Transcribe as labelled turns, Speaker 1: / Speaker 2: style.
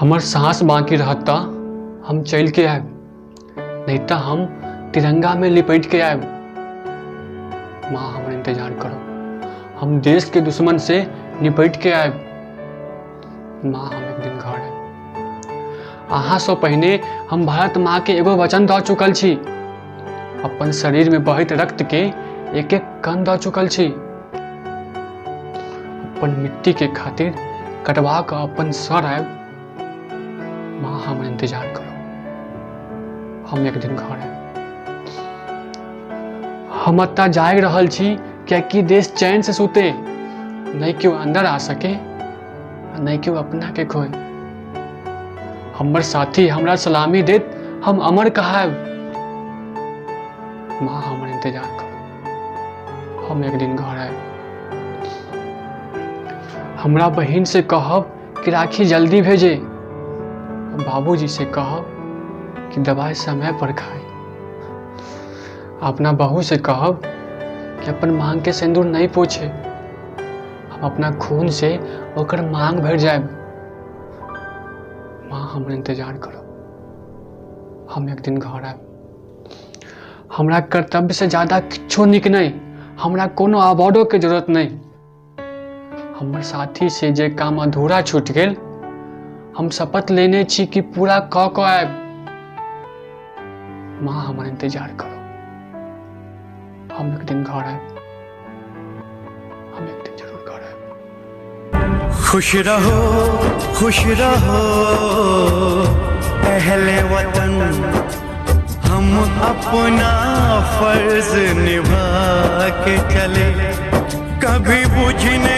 Speaker 1: हमर साँस बाँकी रहत तऽ हम चलि के आयब, नहीं तऽ हम तिरंगा में लिपट के आयब। माँ हमर इंतजार करो, हम देश के दुश्मन से निपट के आयब। माँ हम एक दिन घर आयब। अहाँ सँ पहिने हम भारत माँ के एगो वचन दऽ चुकल छी, अपन शरीर में बहैत रक्त के एक एक कण दऽ चुकल छी। अपन मिट्टी के खातिर कटवा कऽ अपन सर आयब। माँ हमर इंतजार करो, हम एक दिन घर आयब। हम एतऽ जागि रहल छी कियाकि देश चैन से सुते, नहीं केओ अंदर आ सके आ नहीं केओ अपना के खोए। हमर साथी हमरा सलामी देत, हम अमर कहायब। माँ हमर इंतजार करो, हम एक दिन घर आयब। हमरा बहिन से कहब कि राखी जल्दी भेजे, बाबूजी से कहब कि दवाई समय पर खाए, अपना बहू से कहब कि अपन मांग के सिंदूर नहीं पोछे, हम अपना खून से ओकर मांग भर जायब। माँ हमर इंतजार करो, हम एक दिन घर आयब। हमरा कर्तव्य से ज्यादा किछो नीक नहीं, हमरा कोनो अवार्डो के जरूरत नहीं। हमर साथी से जे काम अधूरा छूट गेल, हम शपथ लेने छी कि पूरा कऽ कऽ आयब। माँ हमर इंतजार करो, हम एक दिन घर आयब, हम एक दिन जरूर घर आयब।
Speaker 2: खुश रहो, खुश रहो अहले वतन, हम अपना फर्ज निभा के चले, कभी बुझने